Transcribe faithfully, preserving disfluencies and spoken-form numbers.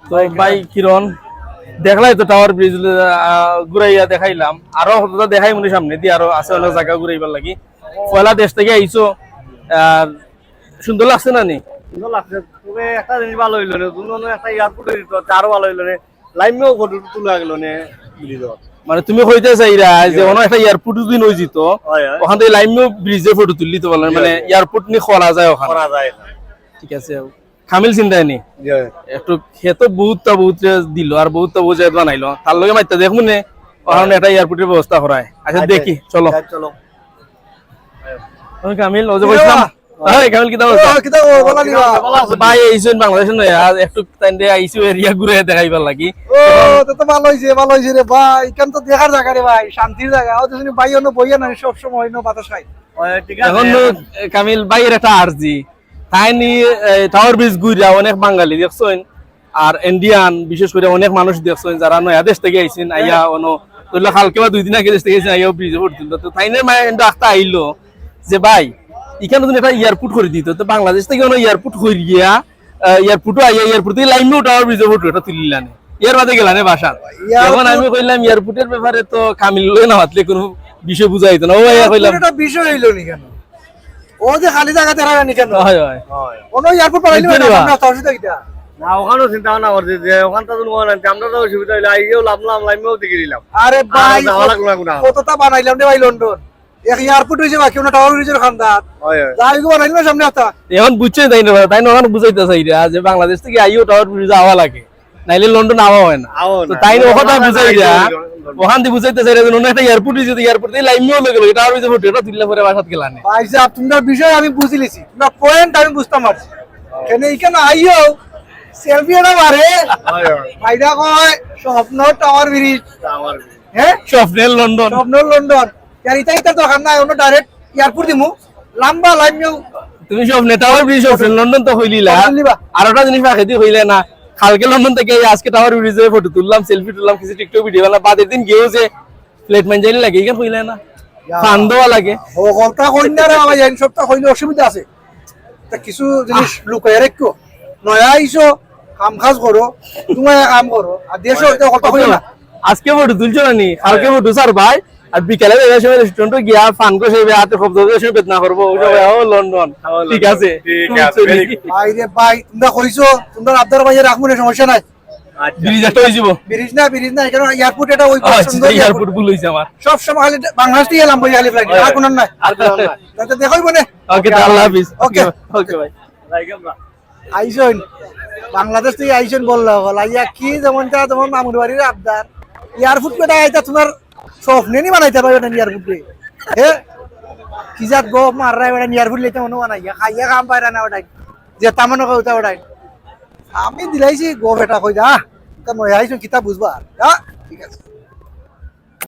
তো ভাই কিরণ, দেখলাই তো টাওয়ার ব্রিজ, আহ, ঘুরাইয়া দেখাইলাম, আরো কতটা দেখাই মনে সামনে দিয়ে আরো আছে অনেক জায়গা ঘুরাইবার লাগি। পয়লা দেশ থেকে আইছো, আর সুন্দর লাগছে না নি? সুন্দর লাগছে, তবে একটা জিনিস ভালো হইলো না, দুনো একটা এয়ারপোর্ট হইতো, আরো ভালো হইলো না, লাইমেও ফটো তোলা গেল না, ব্রিজ। মানে তুমি কইতে চাইরা যে অন্য একটা এয়ারপোর্ট যদি হয়ে যেত, হয়, হয়। ওখান থেকে লাইমেও ব্রিজে ফটো তুললি তো বলেন, মানে হয়। এয়ারপোর্ট নিয়ে খোলা যায় ওখানে। করা যায়। ঠিক আছে, কামিল চিন্তায় নি। জি। একটু খেতো বহুতটা বহুত দিল আর বহুতটা বহুত জায়গা বানাইলো, তার লগে মাইতা দেখমু নে, ওখানে একটা এয়ারপোর্টের ব্যবস্থা করায়। আচ্ছা, আচ্ছা। দেখি, চলো। হ্যাঁ, চলো। আমি কামিল, ওই যে কইছিলাম। হ্যাঁ, কামিল, কিতা অবস্থা? ও, কিতা অবস্থা? ভালো নি বা? ভাই, এই জন বাংলাদেশ নয়, আর একটু তাইন দে আইসি এরিয়া ঘুরে দেখাইবার লাগি। ও, তো, তো ভালো হইছে, ভালো হইছে রে ভাই। এখান তো দেখার জায়গা রে ভাই, শান্তির জায়গা। ও তো শুনি ভাই অন্য বইয়া না, সব সময় অন্য বাতাস খাই। ও, ঠিক আছে। এখন তো, এ, কামিল ভাইয়ের একটা আর্জি। তাই নি, এ, টাওয়ার ব্রিজ ঘুরিয়া অনেক বাঙালি দেখছইন, আর ইন্ডিয়ান বিশেষ করে অনেক মানুষ দেখছইন যারা নয়া দেশ থেকে আইছেন, আইয়া অনো ধরলে কালকে বা দুই দিন আগে দেশ থেকে আইছেন, আইয়া ব্রিজে ভোট দিল। তো তাই নিয়ে মানে একটা আখতা আইলো যে ভাই, এখানে যদি একটা এয়ারপোর্ট করে দিত, তো বাংলাদেশ থেকে অনো এয়ারপোর্ট হয়ে গিয়া, আহ, এয়ারপোর্টও আইয়া এয়ারপোর্ট থেকে লাইমেও টাওয়ার ব্রিজে ভোট এটা তুলিলানে, এর বাদে গেলানে বাসাত। এয়ারপোর্ট এখন আমি কইলাম এয়ারপোর্টের ব্যাপারে তো কামিল লই না মাতলে কোনো বিষয় বুঝাইতো না। ও ভাইয়া কইলাম। এটা বিষয় হইলো নি কেন? ও যে খালি জায়গা দেখা যায়নি কেন? হয়, হয়। কোনো এয়ারপোর্ট বানাইলে বুঝতে হয় না, পারবা। আমরা তো অসুবিধা কিটা? না, ওখানেও চিন্তা ভাবনা করছি যে ওখান তো কোনো হয় না, আমরা তো অসুবিধা হইলে আইগেও লামলাম, লাইমেও দেখে দিলাম। আরে আর ভাই, যাওয়া লাগলো না কোনো। কতটা বানাইলাম রে ভাই লন্ডন। এক এয়ারপোর্ট হইছে বাকি, ওনা টাওয়ার ব্রিজের খান্দাত। হয়, হয়। যাই গো বানাইলাম সামনে একটা। এখন বুঝছে তাই না, তাই না ওখানে বুঝাইতে চাই রে, যে বাংলাদেশ থেকে আইও টাওয়ার ব্রিজ আওয়া লাগে। নাইলে লন্ডন আওয়া হয় না। আওয়া তো না। তাই না, ওখানে ওখানে বুঝাই না, দেয়া, আইসো লন্ডন। ওখান দিয়ে বুঝাইতে চাই যে অন্য একটা এয়ারপোর্ট হইছে, তো এয়ারপোর্ট দিয়ে লাইন নিয়েও লেগে গেলো, এটা আর হইছে ফটো, এটা তুললে পরে বাসাত গেলা নে। ভাই সাহেব, তোমরা বিষয় আমি বুঝি লিছি, তোমরা পয়েন্ট আমি বুঝতাম পারছি। কেন এখানে আইও, সেলফি এটা মারে। হয়, হয়। ভাইরা কয়, স্বপ্ন টাওয়ার ব্রিজ। Tower bridge. হ্যাঁ? স্বপ্নের লন্ডন। স্বপ্নের লন্ডন। আর এটা, এটা দরকার নাই, অন্য ডাইরেক্ট এয়ারপোর্ট দিমু। লম্বা লাইন নিয়েও তুমি সব নেতা হও, তুমি সব লন্ডন তো হইলিলা। হইলিবা। আর একটা জিনিস বাকি দিয়ে হইলে না, কালকে লন্ডন থেকে এই আজকে টাওয়ার ব্রিজে ফটো তুললাম, সেলফি তুললাম, কিছু টিকটক ভিডিও বানালাম, বাদের দিন গিয়েও যে প্লেট মাঞ্জালি লাগে, এখানে হইলে না, ইয়া। ফান দেওয়া লাগে। ও, কথা কই না রে বাবা, এই সবটা হইলে অসুবিধা আছে। তা কিছু জিনিস লুকায় রাখো, নয়া আইসো, কাম কাজ করো, তোমার কাম করো, আর দেশে হইতে কথা কই না। আজকে ফটো তুলছো না নি, কালকে ফটো স্যার ভাই, আর বিকালে যাইবার সময় রেস্টুরেন্টে গিয়া ফান করে সেই হাতে কবজা দিয়ে বেদনা করবো, ওই সব, ও লন্ডন। ও, ঠিক লন্ডন। আছে। ঠিক আছে, very good। ভাই রে ভাই, তোমরা কইছো, তোমরা আবদার ভাই রাখবো না, সমস্যা নাই। আচ্ছা। ব্রিজ একটা হয়ে যাবো। ব্রিজ না, ব্রিজ না, এখানে এয়ারপোর্ট এটা ওই আচ্ছা, সুন্দর এয়ারপোর্ট এয়ারপোর্ট। ভুল হয়েছে আমার। সব সময় খালি বাংলাদেশ থেকে এলাম, বই খালি ফ্লাইট, হ্যাঁ। আর কোনো নাই। আর কোনো নাই। তাহলে দেখা হইবো না। ওকে, তা আল্লাহ হাফিজ। ওকে। ওকে ভাই। আইসন, বাংলাদেশ থেকে আইসন বললো, বল, আইয়া কি যেমন তা তোমার মামুর বাড়ির আবদার। এয়ারপোর্ট পেটা আইতা তোমার স্বপ্নে নি বানাইতে পারবে না এয়ারপোর্টে। হে? কি জাত গো মাররা এবার এয়ারপোর্ট লইতে মনে বানাইয়া, খাইয়া কাম পাইরা না ওটাই। যে তামানো কথা ওটাই। আমি দিলাইছি গো বেটা কই যা। তা নয় আইসন কিতা বুঝবা আর। হ্যাঁ? ঠিক আছে।